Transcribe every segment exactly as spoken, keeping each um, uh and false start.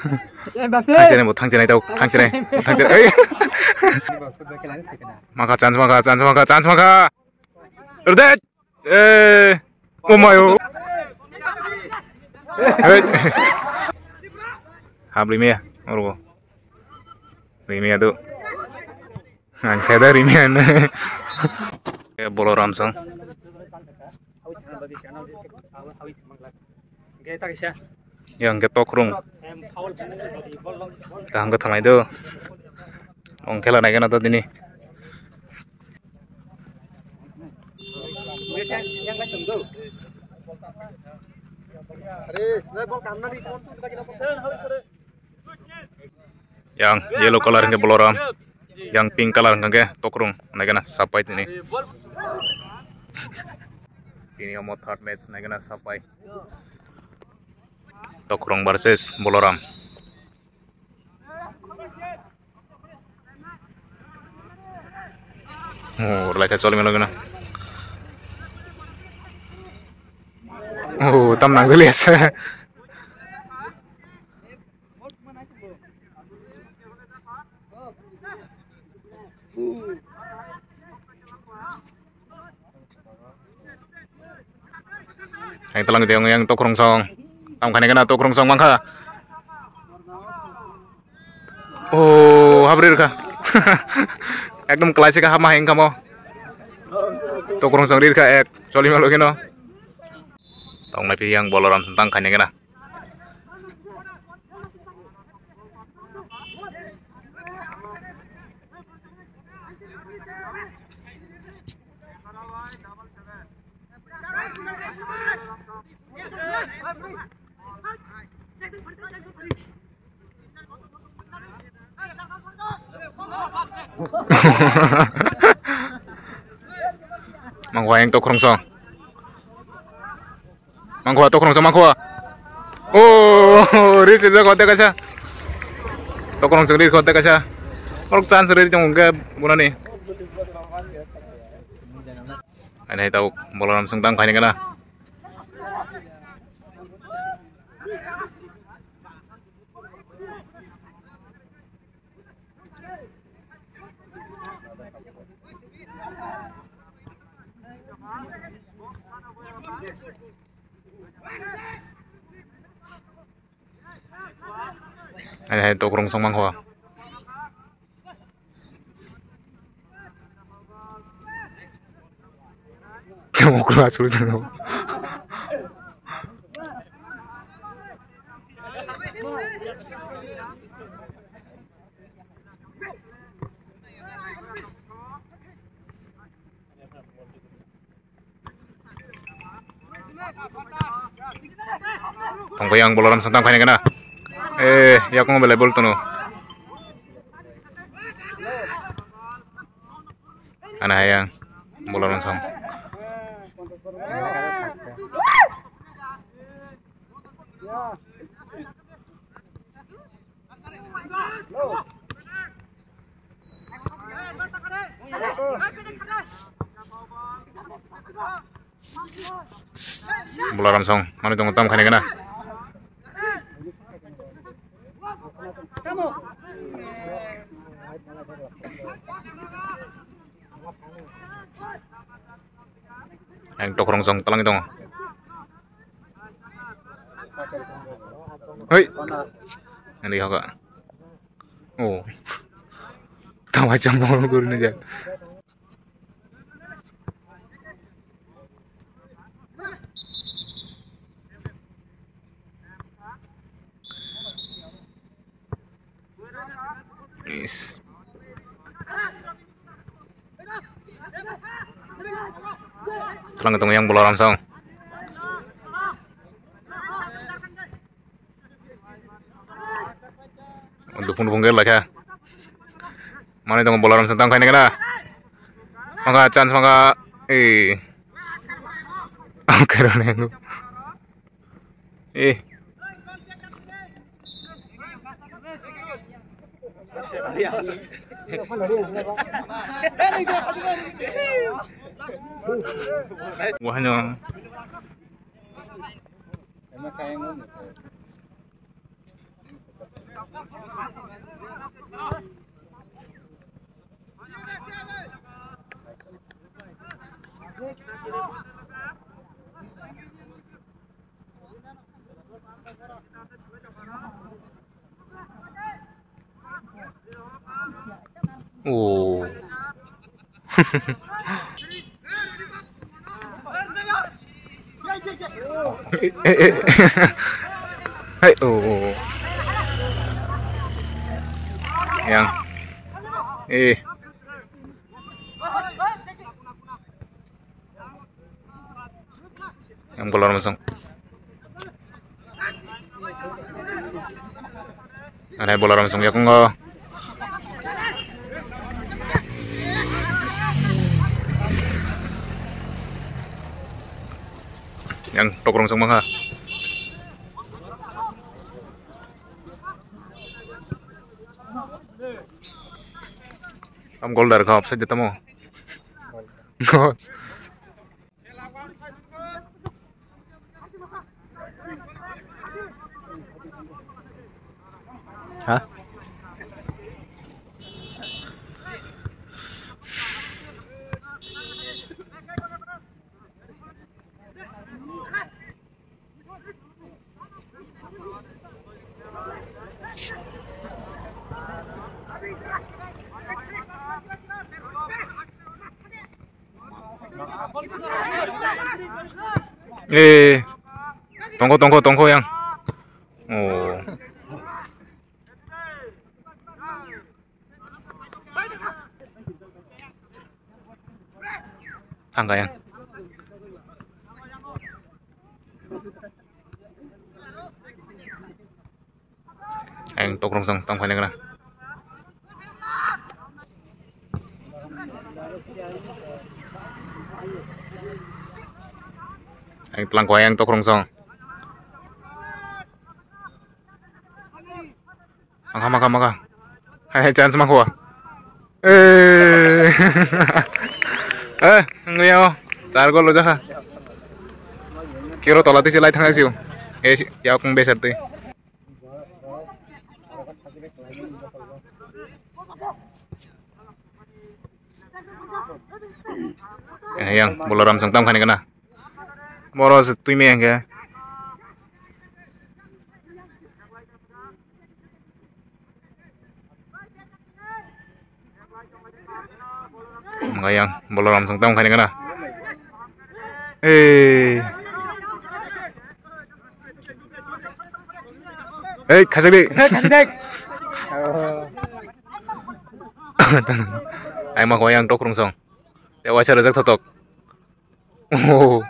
Thangchenai bo, thangchenai tau, thangchenai, thangchenai. Ei. Mangkha, chance mangkha, chance mangkha, chance mangkha. Rdet. Eh. Oh my oh. Hey. Hap rimia, oro. Rimia do. Ang sada rimia na. Boloram song. Yang ke tokrung. Kaham ke thanglai do. Ong khela nai gana to dini. Yang yellow color hingke Boloram, yang pink color hingke Tokrung, naikena sapai tini. Tini omo third match naikena sapai. Tokrung versus Boloram. Oh, lai kha choli melo gana. Oh, tam nang jali asa. Yang telang yang, yang Tokrung song. Tam khani kana Tokrung song mangkha. Oh, habri rikha. Ekdom klai sika hama heng kamo. Tokrung song rikha ek. Choli malo kino. Tong nai pi yang Boloram tang khani kana. Mangkha yang Tokrung song. Mangkha Tokrung song mangkha. Oh, ri sijak hote kaisa. Tokrung song ri hote kaisa. Orok chance ri tong ke bunani. Ani hai tau Boloram song tang khaini kana. Hai, hai, Tokrung song mangkha. Tamo kula sulu tamo. Tongkha yang Boloram song tangkhaini gana. Eh, yakung belai bol tono. Ana hayang Boloram song. Bolaram song, mani tongo tam khaini gana. Ang tokrong song talang tongo. Hei. Ani hoka. Oh. Tama jam mau guru ni jan. Is. Tlang tong yang Bolaram song. Dupung dupung gel lakha. Mani tong Bolaram song tang khaini gana. Maka chance maka. Eh. Ang kero nengu. Eh. Wah, no. Oh. Eh, eh, eh. Hai, oh, oh, oh. Yang. Eh. Yang bola rong song. Anai bola rong song ya kungo. Yang tok rong song mangha. Am gol dar kha offside de tamo. Ha? Eh, tongkho, tongkho, tongkho yang. Oh. Thangka yang. Ang tokrong song tang phai nang. Ang tlang ko ang tokrong song. Ang hama hama ka. Hai hai chance ma ko. Eh. Eh, ngiyo. Char gol lo jakha. Kiro tola tisi lai thang siu. Eh, ya kung besar tei. Eh, yang bola ram song tam khani kana. Boro se twi me hwnkhe. Wngkha yang bola ram song tam khani kana. Ei. Ei, khajak di. Khajak di. Ai ma ko yang tok rung song. Te waisa rajak thotok. Oh.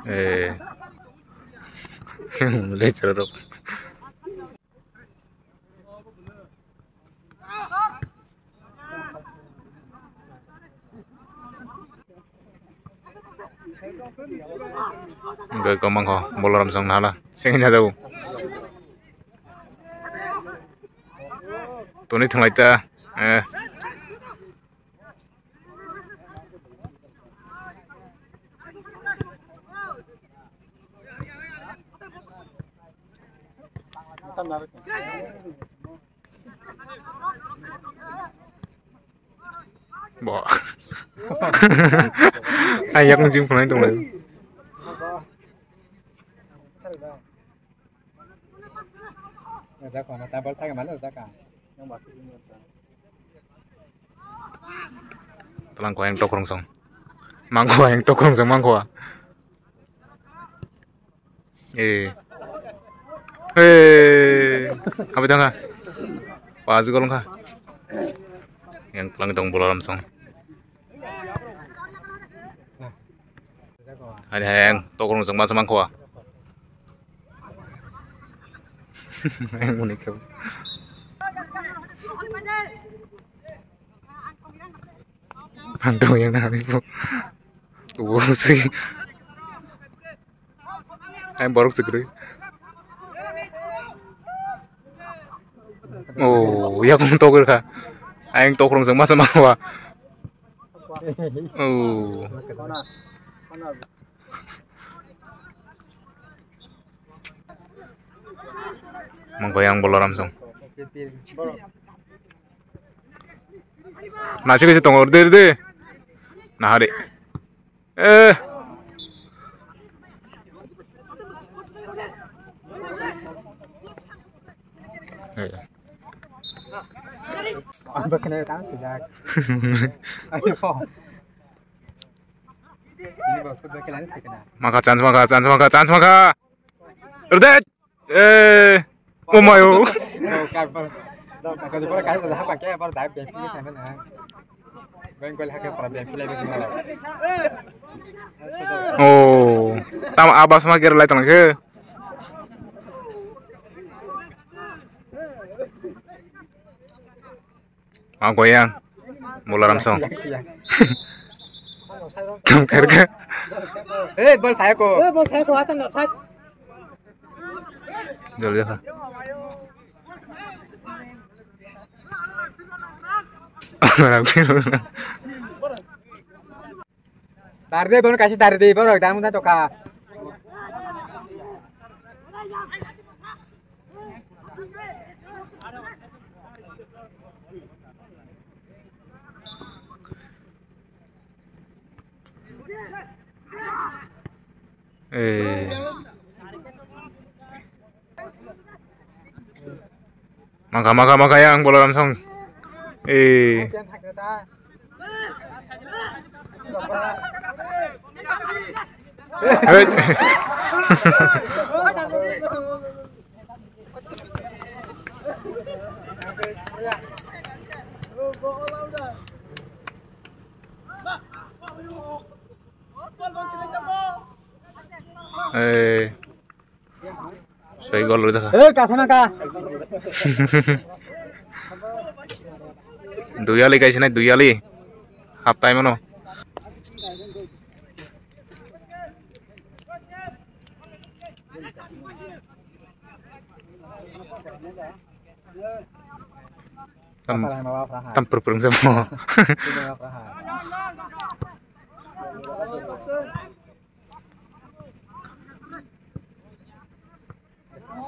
Eh. Lecture rok. Hingke kwmang kho bolaram song nala sengwi najago. Toni thwnglai ta, eh. Bo. Ang yakung jim phunai tonglai. Talang ko yang tokrong song. Mangko yang tokrong song mangko. Eh. Eh. Apa tangga? Pas gol kah? Yang pelang dong bola lamsong. Hai hai yang tokrong song masa mangko. Yang unik kau. Hantu yang nari bu. Tuh sih. Ayang borok se kwrwi. Oh, yakung tok rwkha. Ayang tok rwng se masa mangwa. Oh. Mangkha yang Bolaram song. Nachi kaisa tongo, rwdi, rwdi. Nahari. Eh. Eh. Maka chance maka, chance maka, chance maka. Rwdi. Eh, oh my oh. Oh, tam abas ma gera lai tong khe. Ma goyang. Bolaram song. Tam kar ka. Eh, bol saya ko. Eh, bol saya ko, atan na sat. Jol ja kha. Tar de, bono kaisa tar de, borok damu na toka. Eh. Mangkha, mangkha, mangkha yang Bolaram song. Eh. Hey. Eh. Soi gol rwjakha. Eh, kasana ka. Duyali kaisinai, duyali. Half time ano. Tam, tam purpurung samo.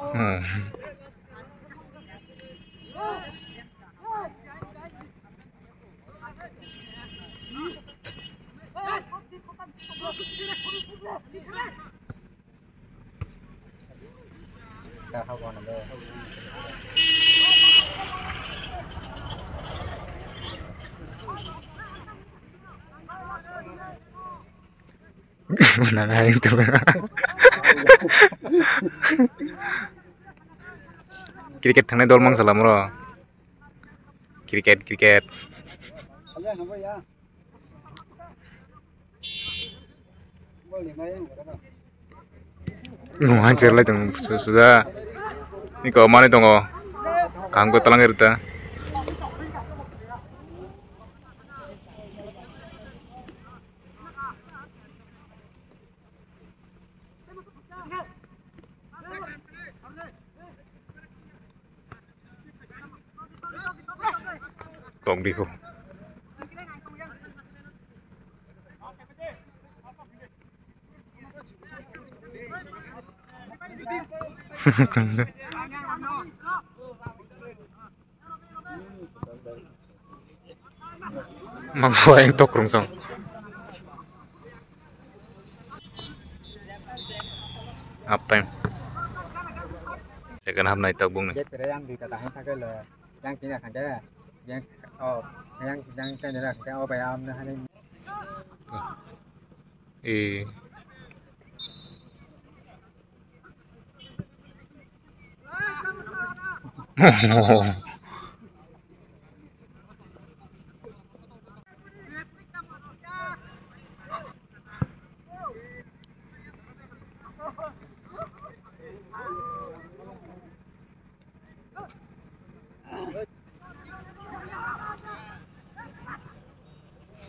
Hmm. Cricket thangnai dol mang salam ro. Cricket, cricket. Nuhan cherlai tong suda. Niko mani tongo. Kaham ko talang rita. Tong di ko. Mangkha yang tok rung song. Half time. Second half nai tok bung ni. Yang di kata hang sakai le, yang kini akan ke, yang oh, yang yang kini akan ke, oh bayam na hani. Eh.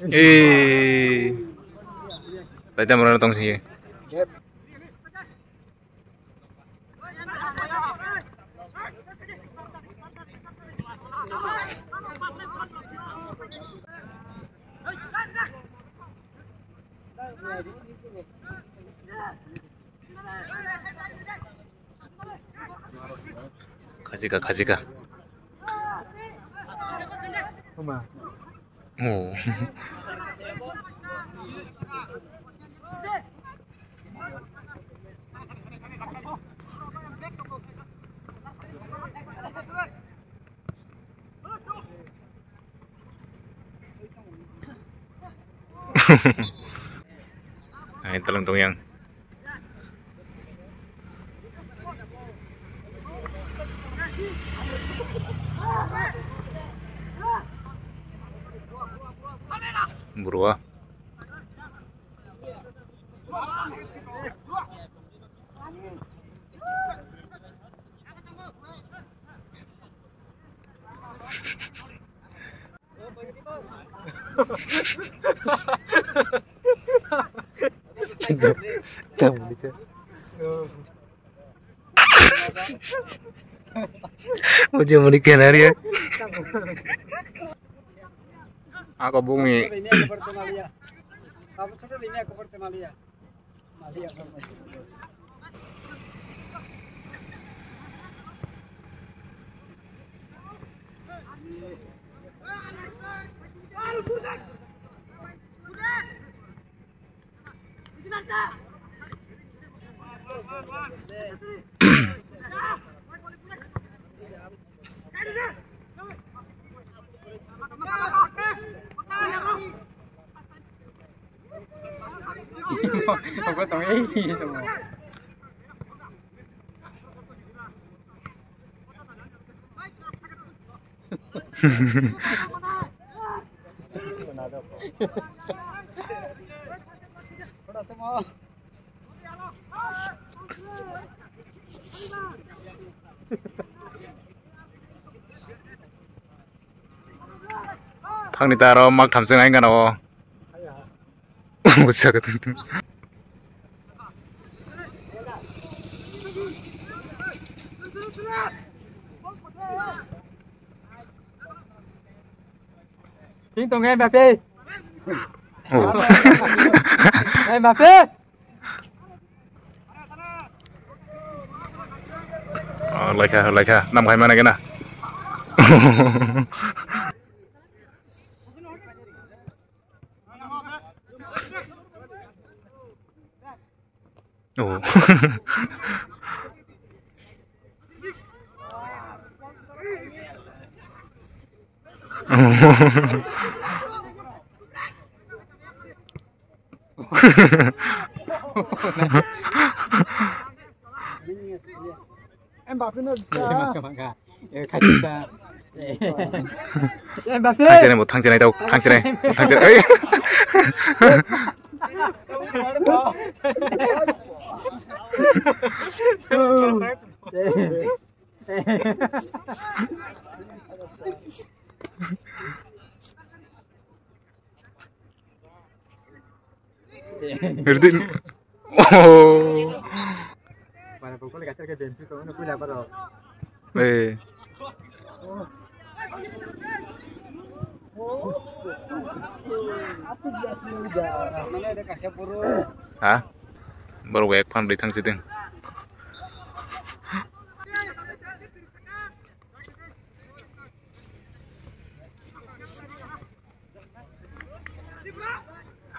Eh. Taitam rana tong sini. Khajika, khajika. Oh. Ai, tolong tong yang. Burua. Ojo muni kenaria. Ako bumi. Thangni ta aro mak thamseng aing gana o. Usa ka tung tung. Ting tong Mbappe. Oh. Mbappe. Oh, laikha, laikha, nam khai mana kena. Oh. Mbappe no. Maka, maka. Eh, kacita. Mbappe. Thangchene bo, thangchene tau, thangchene. Thangchene. Ei. Rdi. Oh. Eh. Ha? Borok ek phan bwrwi thang siding.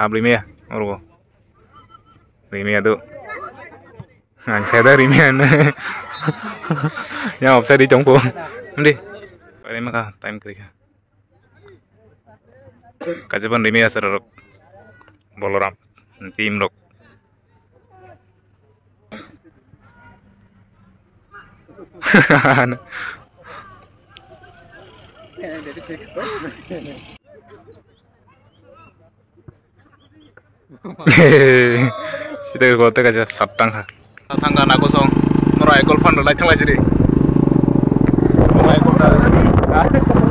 Hap rimaya, oro. Rimaya do. Ang sada rimaya na. Yang offside di tongpo. Ndi. Pare maka time kri kha. Kajaban rimaya sararok. Boloram. Team rok. Sida ko ta kaja saptang ha. Thangka na kosong. Mora ekol phan lai thanglai sidi. Mora ekol phan.